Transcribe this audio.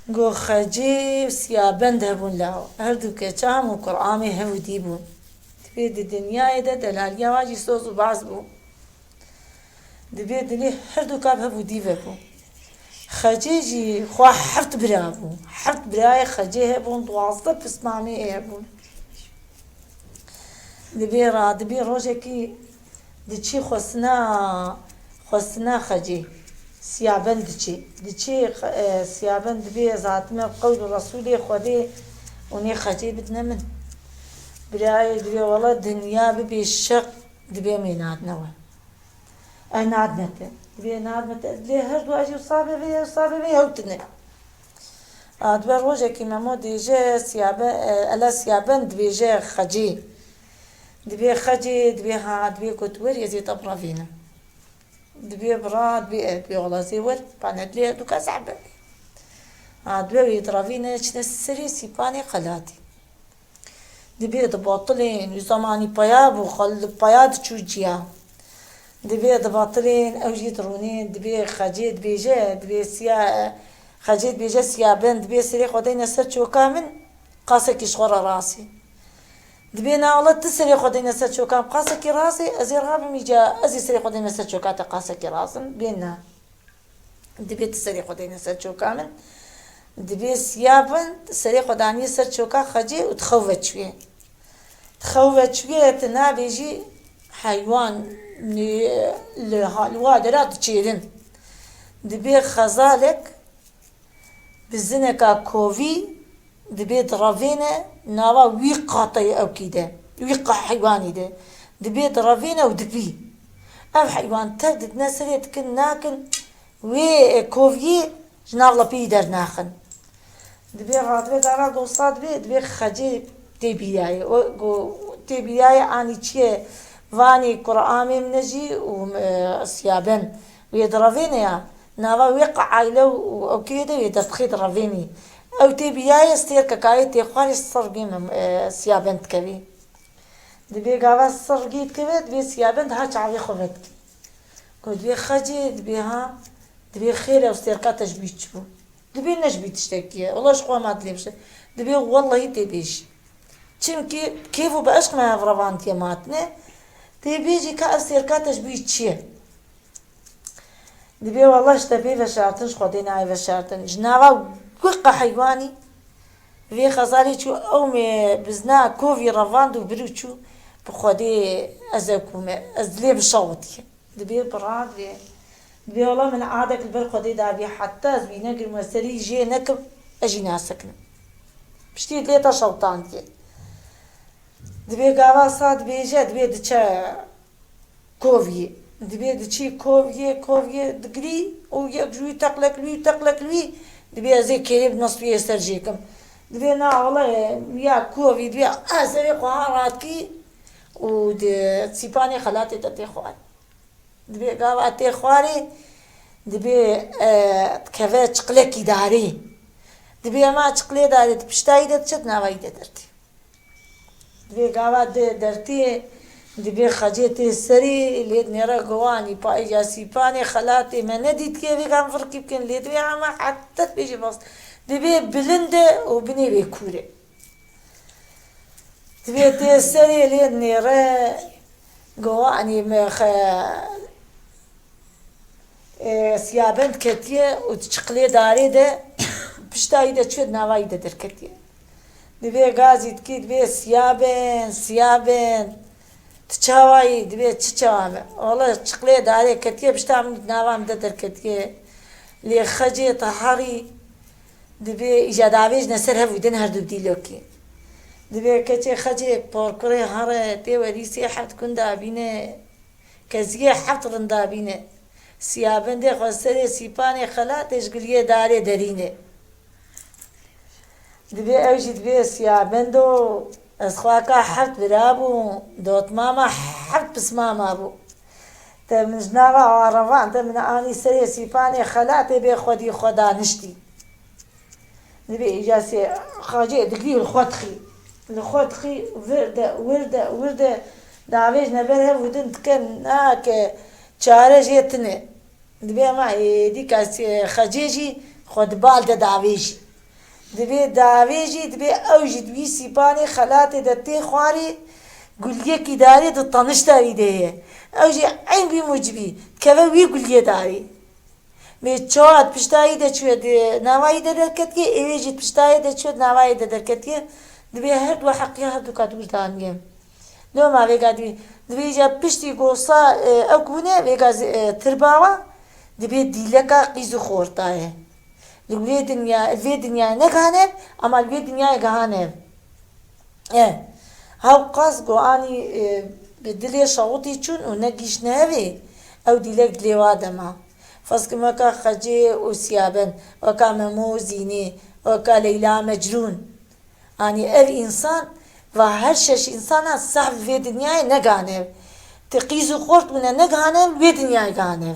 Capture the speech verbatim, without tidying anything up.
Go Xecê û Siyabend hebûn law. Her du keça hemû Qur'anê hev û dî bûn. Divê di dinyayê de delaliya wan jî soz û behs bû. Divê dilê her du kav hev û dî vebû. Xecê jî xwe heft bira bû. Heft birayê Xecê hebûn, duwazdeh pismamê ê hebûn. Divê ra, divê rojekî diçî xwestina, xwestina Xecê. Siyabend diçî. Diçî, e, Siyabend divê ez hatime qewl û Resûlê Xwedê û nê Xecê bidine min. Birayê divê wela dinya bibê şeq, divê em ê nadine we. Ev nadine te. Divê nadine te. Lê her du jî wisa bê vê, wisa bê vê hewtine. A, dibe rojekî Memo dêje Siyabe-, e, ele Siyabend dibêje Xecê. Dibê Xecê, dibê ha, dibê ku tu werî ez ê te birevînim. Dibê bira, dibê e, dibê wela zê wer, pane dilê du kes hebe. A, dibe wê direvîne, çine serê sîpanê xelatî. Dibê dibatilên, wî zemanî peya bû, xwe li peya diçû ciya. Dibê dibatilên, ew jî dirûnên, dibê Xecê dibêje, dibê siya, Xecê dibêje Siyabend, dibê serê xwe deyne ser çoka min, qasekî ji xwe re rasê. Dibê na wela tu serê xwe deyne ser çoka min, qasekî rasê, ez ê rabim îca, ez ê serê xwe deyne ser çoka te qasekî rasim, bê na. Dibê tu serê xwe deyne ser çoka min. Dibê Siyabend serê xwe daniye ser çoka Xecê û di xew ve çûye. Di xew ve çûye, tu nabêjî heywan, e, li ha-, li wa dera diçêrin. Dibê xezalek bi zineka kovî dibê direvêne nava wî qateyê ewkî de, wî qa-, heywanî de. Dibê direvêne û dibî. Ev heywan tev didine serê dikin nakin, wê, e, koviyê ji nav lepî dernaxin. Dibê radibe dara gosta dibê, dibê Xecê tê bîyayê. O go-, tê bîyayê anî çi ye? Vanî Qur'anê min e jî û, e, Siyabend wê direvêne ya. Nava wê qe'ayle û ewkê de wê destxê direvênî. Ew tê bîyayê stêrkekayê tê xwarê ser gê min, e, Siyabend dikevê. Dibê gava ser gê dikeve, dibê Siyabend ha çavê xwe vedikê. Go dibê Xecê, dibê ha, dibê xêr ew stêrka te ji bî çi bû? Dibê ne ji bî tiştekî ye. Wela ji xwe ma dilê bişe. Dibê wellahî tê bêjî. Çimkî kêf û bi eşq me hev revandiye matine. Tê bêjî ka ev stêrka te ji bî çi ye? Dibê wela ji te bê veşartin, ji Xwedê nayê veşartin. Ji nava wê qeheywanî vê xezalê çû ew mê bizna kovî revand û bir û çû bi Xwedê ez ew kûme. Ez dilê min şewitiye. Dibê bira dibê. Dibê wela min adek li ber Xwedê dabî heta ez wî negirim we serî jê nekim ez jî nasekinim. Piştî dilê te şewtandiye. Dibê gava sa dibêje, dibê diçe koviyê. Dibê diçî koviyê, koviyê digirî û yek ji wî teqlek li wî, teqlek li wî, dibê ez ê kêrê bi nestûyê ser jêkim. Dibê na wele ya kovî, dibê a serê xwe ha ratkî û di sîpanê xelatê te tê xwar. Dibê gava tê xwarê, dibê, e, dikeve çiqlekî darê. Dibê ema çiqlê darê di piştayî de diçe di navayî de dertî. Dibê gava de dertiyê, dibê Xecê tê serî, lê nêre gowanî payîja sîpanê xelatê me nedîtiye vê gam virkî bikin, lê dibê hema heta dibêjî bas. Dibê bilind e û binê wê kûr e. Dibê tê serê lê nêre gowanî me xe-, e, Siyabend ketiye û di çiqlê darê de piştayî de çû di navayî de derketiye. Dibê gazî dikî, dibê Siyabend, Siyabend. Tu çawayî? Dibê çi çawa me? Wele çiqlê darê ketiye, pişta min di nava min de derketiye. Lê Xecê te herî dibê îja davêjne ser hev û din her du dîlokî. Dibê keçê Xecê porkurê here tê werî sê heft gunda bîne. Keziyê heft rinda bîne. Siyabendê xwe serê sîpanê xelatê ji giliyê darê derîne. Dibê ew jî dibê Siyabendo, ez xwaka heft bira bûm, dotmama heft pismama bû. Te min ji nava arevan, te min anî serê sîpanê xelatê bê xwedî xwe daniştî. Dibê îca sê Xecê digirî û li xwe dixî. Li xwe dixî, wir de, wir de, wir de, davêjne ber hev û din dike, nake çare jê tune. Dibê ema êdî ka sê Xecê jî xwe di bal de davêjî. Dibê davê jî, dibê ew jî di wî sîpanê xelatê de tê xwarê, guliyekî darê di tanişta wî de ye. Ew jî eyn wî mucibî, dikeve wî guliyê darê. Mê çawa di pişta wî de çûye, di nava wî de derketiye, êwê jî di pişta wî de çûye, di nava wî de derketiye. Dibê her du heqiya her du kat wir daniye. Loma vêga dibê, dibê îca piştî gosa, e, ew ku bûne, vêga zi-, e, tirbawa, dibê dîleka qîz û xorta ye. Li wê dinya, li vê dinyayê negihane, ama li wê dinyayê gihane. E, hewqas ku anî, e, bi dilê şewitî çûn û negihîştine hevê, ew dîlek dilê wa de ma. Ferz kim weka Xecê û Siyaben, weka Memo û Zînê, weka Leyla Mecnûn. Anî ev însan, va her şeş însana sehv vê dinyayê negane. Ti qîz û xort bûne negane, vê dinyayê gane.